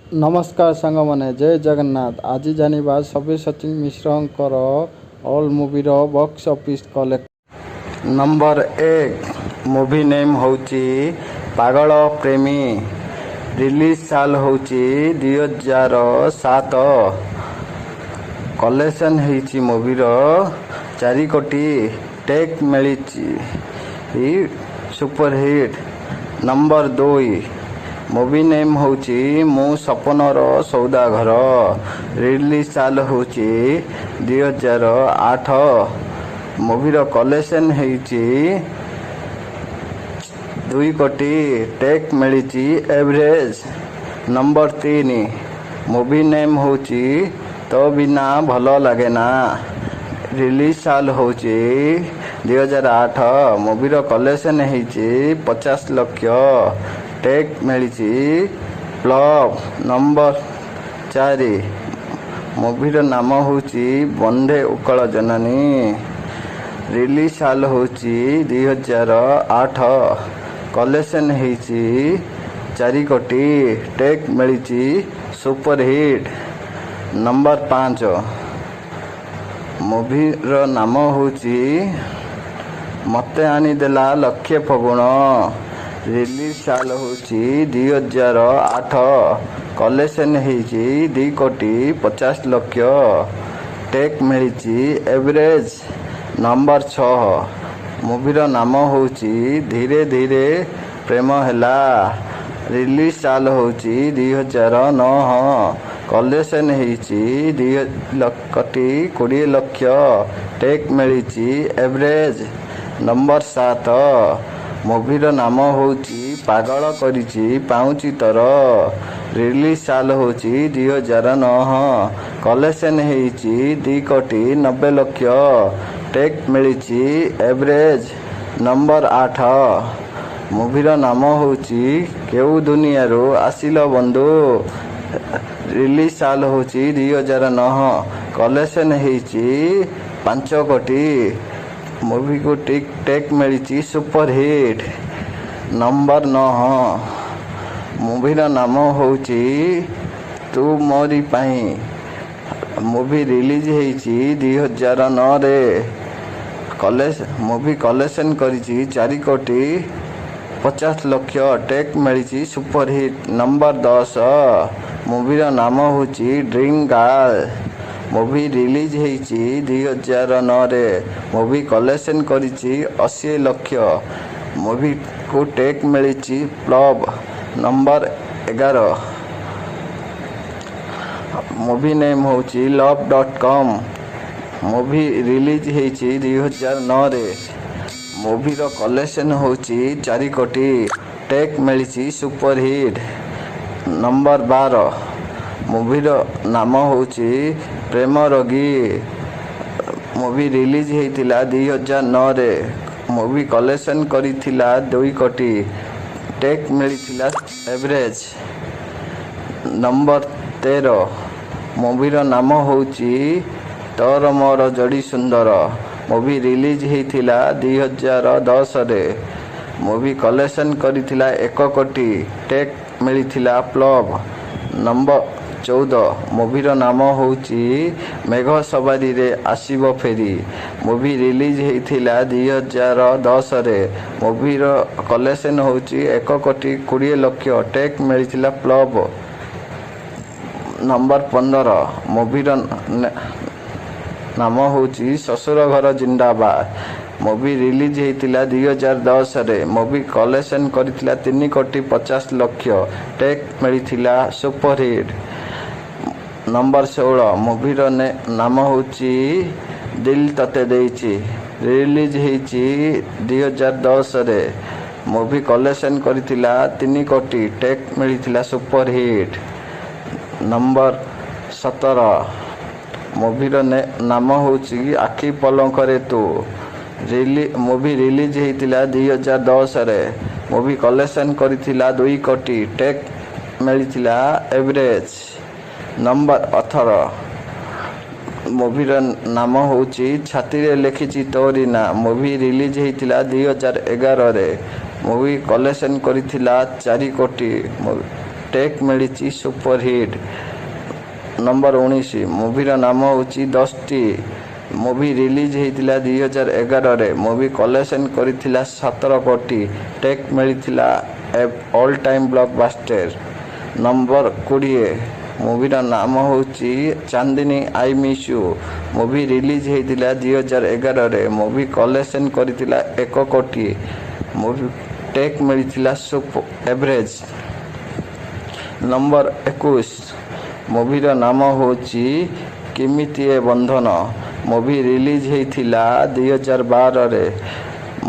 ନମସ୍କାର ସାଙ୍ଗମାନେ, ଜୟ ଜଗନ୍ନାଥ। ଆଜି ଜାଣିବା ସବ୍ୟସାଚୀ ମିଶ୍ରଙ୍କର ଅଲ୍ ମୁଭିର box office collection. Number 1, movie name ହେଉଛି ପାଗଳ ପ୍ରେମୀ। ରିଲିଜ୍ ସାଲ ହେଉଛି 2007। କଲେକ୍ସନ୍ ହେଇଛି ମୁଭିର 4 କୋଟି। ଟେକ୍ ମିଳିଛି ସୁପରହିଟ୍। ନମ୍ବର 2, ମୁଭି ନେମ୍ ହେଉଛି ମୁଁ ସପନର ସୌଦାଗର। ରିଲିଜ୍ ସାଲ ହେଉଛି 2008। ମୁଭିର କଲେକ୍ସନ୍ ହେଇଛି 2 କୋଟି। ଟେକ୍ ମିଳିଛି ଏଭରେଜ୍। ନମ୍ବର 3, ମୁଭି ନେମ୍ ହେଉଛି ତୋ ବିନା ଭଲ ଲାଗେନା। ରିଲିଜ୍ ସାଲ ହେଉଛି 2008। ମୁଭିର କଲେକ୍ସନ୍ ହେଇଛି 50 ଲକ୍ଷ। ଟେକ୍ ମିଳିଛି ଫ୍ଲପ୍। ନମ୍ବର 4, ମୁଭିର ନାମ ହେଉଛି ବନ୍ଦେ ଉତ୍କଳ ଜନନୀ। ରିଲିଜ୍ ସାଲ ହେଉଛି 2008। କଲେକ୍ସନ୍ ହେଇଛି 4 କୋଟି। ଟେକ୍ ମିଳିଛି ସୁପରହିଟ୍। ନମ୍ବର 5, ମୁଭିର ନାମ ହେଉଛି ମତେ ଆଣିଦେଲା ଲକ୍ଷେ ଫଗୁଣ। ରିଲିଜ୍ ସାଲ ହେଉଛି 2008। କଲେକ୍ସନ୍ ହେଇଛି 2 କୋଟି 50 ଲକ୍ଷ। ଟେକ୍ ମିଳିଛି ଏଭରେଜ୍। ନମ୍ବର 6, ମୁଭିର ନାମ ହେଉଛି ଧୀରେ ଧୀରେ ପ୍ରେମ ହେଲା। ରିଲିଜ୍ ସାଲ ହେଉଛି 2009। କଲେକ୍ସନ୍ ହେଇଛି 2 କୋଟି 20 ଲକ୍ଷ। ଟେକ୍ ମିଳିଛି ଏଭରେଜ୍। ନମ୍ବର 7, ମୁଭିର ନାମ ହେଉଛି ପାଗଳ କରିଛି ପାଉଁଜି ତୋର। ରିଲିଜ୍ ସାଲ ହେଉଛି 2009। କଲେକ୍ସନ୍ ହେଇଛି 2 କୋଟି 90 ଲକ୍ଷ। ଟେକ୍ ମିଳିଛି ଏଭରେଜ୍। ନମ୍ବର 8, ମୁଭିର ନାମ ହେଉଛି କେଉଁ ଦୁନିଆରୁ ଆସିଲ ବନ୍ଧୁ। ରିଲିଜ୍ ସାଲ ହେଉଛି 2009। କଲେକ୍ସନ୍ ହେଇଛି 5 କୋଟି। ମୁଭିକୁ ଟେକ୍ ମିଳିଛି ସୁପରହିଟ୍। ନମ୍ବର 9, ମୁଭିର ନାମ ହେଉଛି ତୁ ମୋରି ପାଇଁ। ମୁଭି ରିଲିଜ୍ ହେଇଛି 2009ରେ। ମୁଭି କଲେକ୍ସନ୍ କରିଛି 4 କୋଟି 50 ଲକ୍ଷ। ଟେକ୍ ମିଳିଛି ସୁପରହିଟ୍। ନମ୍ବର 10, ମୁଭିର ନାମ ହେଉଛି ଡ୍ରିମ୍ ଗାର୍ଲ। ମୁଭି ରିଲିଜ୍ ହେଇଛି 2009ରେ। ମୁଭି କଲେକ୍ସନ୍ କରିଛି 80 ଲକ୍ଷ। ମୁଭିକୁ ଟେକ୍ ମିଳିଛି ଫ୍ଲପ୍। ନମ୍ବର 11, ମୁଭି ନେମ୍ ହେଉଛି love dot com. Movie release ହେଇଛି 2009ରେ। ମୁଭିର କଲେକ୍ସନ୍ ହେଉଛି 4 କୋଟି। ଟେକ୍ ମିଳିଛି ସୁପରହିଟ୍। ନମ୍ବର 12, ମୁଭିର ନାମ ହେଉଛି ପ୍ରେମ ରୋଗୀ। ମୁଭି ରିଲିଜ୍ ହେଇଥିଲା 2009ରେ। ମୁଭି କଲେକ୍ସନ୍ କରିଥିଲା 2 କୋଟି। ଟେକ୍ ମିଳିଥିଲା ଏଭରେଜ୍। ନମ୍ବର 13, ମୁଭିର ନାମ ହେଉଛି ତୋର ମୋର ଯୋଡ଼ି ସୁନ୍ଦର। ମୁଭି ରିଲିଜ୍ ହେଇଥିଲା 2010ରେ। ମୁଭି କଲେକ୍ସନ୍ କରିଥିଲା 1 କୋଟି। ଟେକ୍ ମିଳିଥିଲା ଫ୍ଲପ୍। ନମ୍ବର 14, ମୁଭିର ନାମ ହେଉଛି ମେଘ ସବାରିରେ ଆସିବ ଫେରି। ମୁଭି ରିଲିଜ୍ ହେଇଥିଲା 2010ରେ। ମୁଭିର କଲେକ୍ସନ୍ ହେଉଛି 1 କୋଟି 20 ଲକ୍ଷ। ଟେକ୍ ମିଳିଥିଲା ଫ୍ଲପ୍। ନମ୍ବର 15, ମୁଭିର ନାମ ହେଉଛି ଶ୍ୱଶୁର ଘର ଜିନ୍ଦାବାଦ। ମୁଭି ରିଲିଜ୍ ହେଇଥିଲା 2010ରେ। ମୁଭି କଲେକ୍ସନ୍ କରିଥିଲା 3 କୋଟି 50 ଲକ୍ଷ। ଟେକ୍ ମିଳିଥିଲା ସୁପରହିଟ୍। ନମ୍ବର 16, ମୁଭିର ନାମ ହେଉଛି ଦିଲ୍ ତତେ ଦେଇଛି। ରିଲିଜ୍ ହେଇଛି 2010ରେ। ମୁଭି କଲେକ୍ସନ୍ କରିଥିଲା 3 କୋଟି। ଟେକ୍ ମିଳିଥିଲା ସୁପରହିଟ୍। ନମ୍ବର 17, ମୁଭିର ନାମ ହେଉଛି ଆଖି ପଲଙ୍କରେ ତୁ। ମୁଭି ରିଲିଜ୍ ହେଇଥିଲା 2010ରେ। ମୁଭି କଲେକ୍ସନ୍ କରିଥିଲା 2 କୋଟି। ଟେକ୍ ମିଳିଥିଲା ଏଭରେଜ୍। ନମ୍ବର 18, ମୁଭିର ନାମ ହେଉଛି ଛାତିରେ ଲେଖିଛି ତୋରି ନାଁ। ମୁଭି ରିଲିଜ୍ ହେଇଥିଲା 2011ରେ। ମୁଭି କଲେକ୍ସନ୍ କରିଥିଲା 4 କୋଟି। ଟେକ୍ ଟେକ୍ ମିଳିଛି ସୁପରହିଟ୍। ନମ୍ବର 19, ମୁଭିର ନାମ ହେଉଛି ଦସ୍ତି। ମୁଭି ରିଲିଜ୍ ହେଇଥିଲା 2011ରେ। ମୁଭି କଲେକ୍ସନ୍ କରିଥିଲା 17 କୋଟି। ଟେକ୍ ମିଳିଥିଲା ଅଲ୍ ଟାଇମ୍ ବ୍ଲକବାଷ୍ଟର। ନମ୍ବର 20, ମୁଭିର ନାମ ହେଉଛି ଚାନ୍ଦିନୀ I miss you. Movie release ହେଇଥିଲା 2011ରେ। ମୁଭି କଲେକ୍ସନ୍ କରିଥିଲା 1 କୋଟି। ମୁଭି ଟେକ୍ ମିଳିଥିଲା ଏଭରେଜ୍। ନମ୍ବର 21, ମୁଭିର ନାମ ହେଉଛି କେମିତି ଏ ବନ୍ଧନ। ମୁଭି ରିଲିଜ୍ ହେଇଥିଲା 2012ରେ।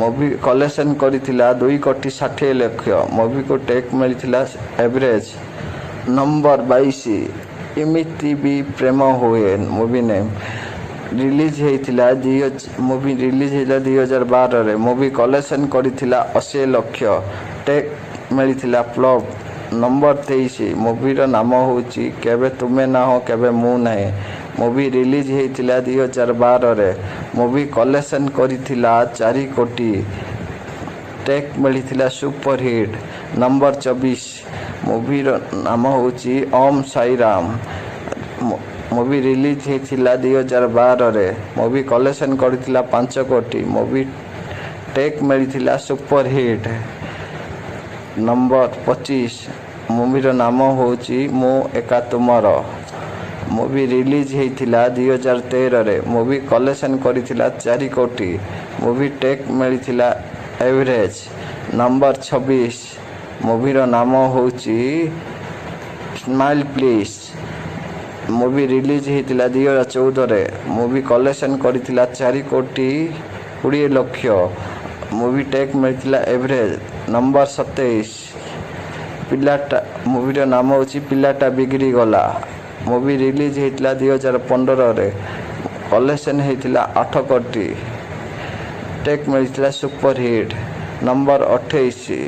ମୁଭି କଲେକ୍ସନ୍ କରିଥିଲା 2 କୋଟି 60 ଲକ୍ଷ। ମୁଭିକୁ ଟେକ୍ ମିଳିଥିଲା ଏଭରେଜ୍। ନମ୍ବର 22, ଏମିତି ବି ପ୍ରେମ ହୁଏ ମୁଭି ନେମ୍। ରିଲିଜ୍ ହେଇଥିଲା ଦୁଇ ମୁଭି ରିଲିଜ୍ ହେଇଥିଲା 2012ରେ। ମୁଭି କଲେକ୍ସନ୍ କରିଥିଲା 80 ଲକ୍ଷ। ଟେକ୍ ମିଳିଥିଲା ଫ୍ଲପ୍। ନମ୍ବର 23, ମୁଭିର ନାମ ହେଉଛି କେବେ ତୁମେ ନାହଁ କେବେ ମୁଁ ନାହିଁ। ମୁଭି ରିଲିଜ୍ ହେଇଥିଲା 2012ରେ। ମୁଭି କଲେକ୍ସନ୍ କରିଥିଲା 4 କୋଟି। ଟେକ୍ ମିଳିଥିଲା ସୁପରହିଟ୍। ନମ୍ବର 24, ମୁଭିର ନାମ ହେଉଛି ଓମ୍ ସାଇରାମ। ମୁଭି ରିଲିଜ୍ ହେଇଥିଲା 2012ରେ। ମୁଭି କଲେକ୍ସନ୍ କରିଥିଲା 5 କୋଟି। ମୁଭି ଟେକ୍ ମିଳିଥିଲା ସୁପରହିଟ୍। ନମ୍ବର 25, ମୁଭିର ନାମ ହେଉଛି ମୁଁ ଏକା ତୁମର। ମୁଭି ରିଲିଜ୍ ହେଇଥିଲା 2013ରେ। ମୁଭି କଲେକ୍ସନ୍ କରିଥିଲା 4 କୋଟି। ମୁଭି ଟେକ୍ ମିଳିଥିଲା ଏଭରେଜ୍। ନମ୍ବର 26, ମୁଭିର ନାମ ହେଉଛି ସ୍ମାଇଲ୍ ପ୍ଲିଜ୍। ମୁଭି ରିଲିଜ୍ ହେଇଥିଲା 2014ରେ। ମୁଭି କଲେକ୍ସନ୍ କରିଥିଲା 4 କୋଟି 20 ଲକ୍ଷ। ମୁଭି ଟେକ୍ ମିଳିଥିଲା ଏଭରେଜ୍। ନମ୍ବର 27, ପିଲାଟା ମୁଭିର ନାମ ହେଉଛି ପିଲାଟା ବିଗିଡ଼ି ଗଲା। ମୁଭି ରିଲିଜ୍ ହେଇଥିଲା 2015ରେ। କଲେକ୍ସନ୍ ହେଇଥିଲା 8 କୋଟି। ଟେକ୍ ମିଳିଥିଲା ସୁପରହିଟ୍। ନମ୍ବର 28,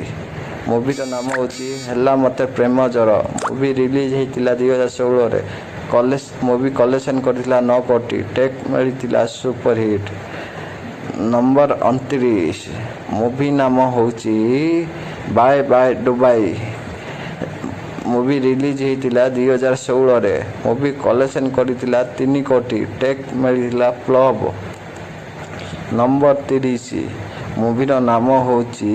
ମୁଭିର ନାମ ହେଉଛି ହେଲା ମୋତେ ପ୍ରେମ ଜ୍ୱର। ମୁଭି ରିଲିଜ୍ ହେଇଥିଲା 2016ରେ। ମୁଭି କଲେକ୍ସନ୍ କରିଥିଲା 9 କୋଟି। ଟେକ୍ ମିଳିଥିଲା ସୁପରହିଟ୍। ନମ୍ବର 29, ମୁଭି ନାମ ହେଉଛି bye bye Dubai. Movie release ହେଇଥିଲା 2016ରେ। ମୁଭି କଲେକ୍ସନ୍ କରିଥିଲା 3 କୋଟି। ଟେକ୍ ମିଳିଥିଲା ଫ୍ଲପ୍। ନମ୍ବର 30, ମୁଭିର ନାମ ହେଉଛି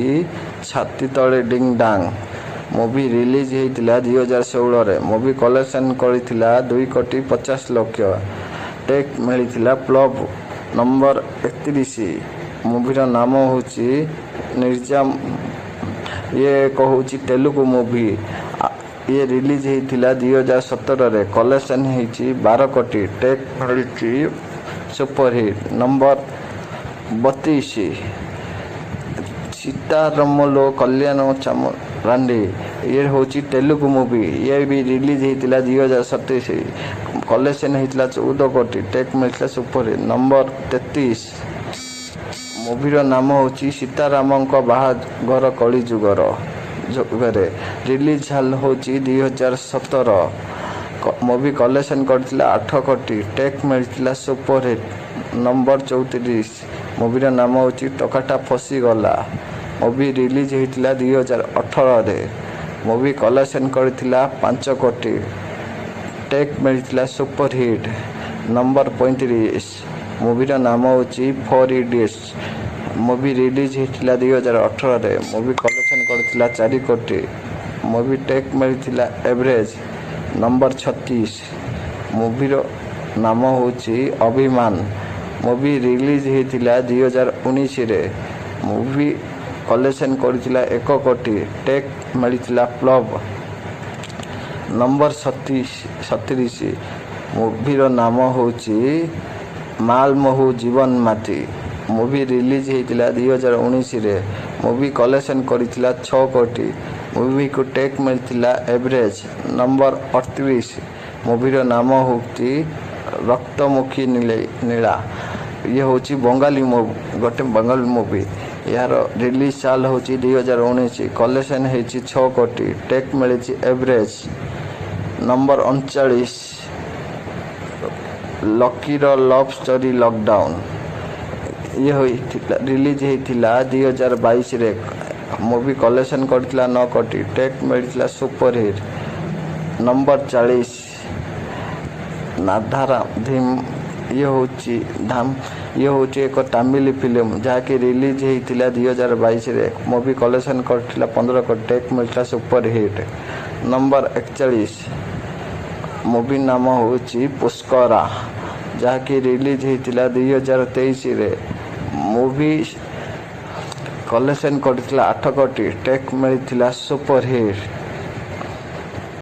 ଛାତି ତଳେ ଡିଙ୍ଗ ଡାଙ୍ଗ। ମୁଭି ରିଲିଜ୍ ହେଇଥିଲା 2016ରେ। ମୁଭି କଲେକ୍ସନ୍ କରିଥିଲା 2 କୋଟି 50 ଲକ୍ଷ। ଟେକ୍ ମିଳିଥିଲା ଫ୍ଲପ୍। ନମ୍ବର 31, ମୁଭିର ନାମ ହେଉଛି ନିର୍ଜାମ। ଇଏ ଏକ ହେଉଛି ତେଲୁଗୁ ମୁଭି। ଇଏ ରିଲିଜ୍ ହେଇଥିଲା 2017ରେ। କଲେକ୍ସନ୍ ହେଇଛି 12 କୋଟି। ଟେକ୍ ମିଳିଛି ସୁପରହିଟ୍। ନମ୍ବର 32, ସୀତାରମଲୋ କଲ୍ୟାଣ ଚାମରାଣ୍ଡି। ଇଏ ହେଉଛି ତେଲୁଗୁ ମୁଭି। ଇଏ ବି ରିଲିଜ୍ ହେଇଥିଲା 2027। କଲେକ୍ସନ୍ ହେଇଥିଲା 14 କୋଟି। ଟେକ୍ ମିଳିଥିଲା ସୁପରହିଟ୍। ନମ୍ବର 33, ମୁଭିର ନାମ ହେଉଛି ସୀତାରାମଙ୍କ ବାହାଘର କଳିଯୁଗର ଯୁଗରେ। ରିଲିଜ୍ ହେଉଛି 2017। ମୁଭି କଲେକ୍ସନ୍ କରିଥିଲା 8 କୋଟି। ଟେକ୍ ମିଳିଥିଲା ସୁପରହିଟ୍। ନମ୍ବର 34, ମୁଭିର ନାମ ହେଉଛି ଟୋକାଟା ଫସିଗଲା। ମୁଭି ରିଲିଜ୍ ହେଇଥିଲା 2018ରେ। ମୁଭି କଲେକ୍ସନ୍ କରିଥିଲା 5 କୋଟି। ଟେକ୍ ମିଳିଥିଲା ସୁପରହିଟ୍। ନମ୍ବର 35, ମୁଭିର ନାମ ହେଉଛି ଫୋର୍ ଇଡ଼ିଅଟ୍ସ। ମୁଭି ରିଲିଜ୍ ହେଇଥିଲା 2018ରେ। ମୁଭି କଲେକ୍ସନ୍ କରିଥିଲା 4 କୋଟି। ମୁଭି ଟେକ୍ ମିଳିଥିଲା ଏଭରେଜ୍। ନମ୍ବର 36, ମୁଭିର ନାମ ହେଉଛି ଅଭିମାନ। ମୁଭି ରିଲିଜ୍ ହେଇଥିଲା 2019ରେ। ମୁଭି କଲେକ୍ସନ୍ କରିଥିଲା 1 କୋଟି। ଟେକ୍ ମିଳିଥିଲା ଫ୍ଲପ୍। ନମ୍ବର 37, ମୁଭିର ନାମ ହେଉଛି ମାଲ ମହୁ ଜୀବନ ମାଟି। ମୁଭି ରିଲିଜ୍ ହେଇଥିଲା 2019ରେ। ମୁଭି କଲେକ୍ସନ୍ କରିଥିଲା 6 କୋଟି। ମୁଭିକୁ ଟେକ୍ ମିଳିଥିଲା ଏଭରେଜ୍। ନମ୍ବର 38, ମୁଭିର ନାମ ହେଉଛି ରକ୍ତମୁଖୀ ନୀଳା। ଇଏ ହେଉଛି ବଙ୍ଗାଳୀ ଗୋଟେ ବଙ୍ଗାଳୀ ମୁଭି। ଏହାର ରିଲିଜ୍ ସାଲ ହେଉଛି 2019। କଲେକ୍ସନ୍ ହେଇଛି 6 କୋଟି। ଟେକ୍ ମିଳିଛି ଏଭରେଜ୍। ନମ୍ବର 39, ଲକିର ଲଭ୍ ଷ୍ଟୋରି ଲକଡାଉନ୍। ଇଏ ହୋଇଥିଲା ରିଲିଜ୍ ହେଇଥିଲା 2022ରେ। ମୁଭି କଲେକ୍ସନ୍ କରିଥିଲା 9 କୋଟି। ଟେକ୍ ମିଳିଥିଲା ସୁପରହିଟ୍। ନମ୍ବର 40, ନାଧାରା ଧୀମ। ଇଏ ହେଉଛି ଧାମ। ଇଏ ହେଉଛି ଏକ ତାମିଲ ଫିଲ୍ମ, ଯାହାକି ରିଲିଜ୍ ହେଇଥିଲା 2022ରେ। ମୁଭି କଲେକ୍ସନ୍ କରିଥିଲା 15 କୋଟି। ଟେକ୍ ମିଳିଥିଲା ସୁପରହିଟ୍। ନମ୍ବର 41, ମୁଭି ନାମ ହେଉଛି ପୁଷ୍କରା, ଯାହାକି ରିଲିଜ୍ ହେଇଥିଲା 2023ରେ। ମୁଭି କଲେକ୍ସନ୍ କରିଥିଲା 8 କୋଟି। ଟେକ୍ ମିଳିଥିଲା ସୁପରହିଟ୍।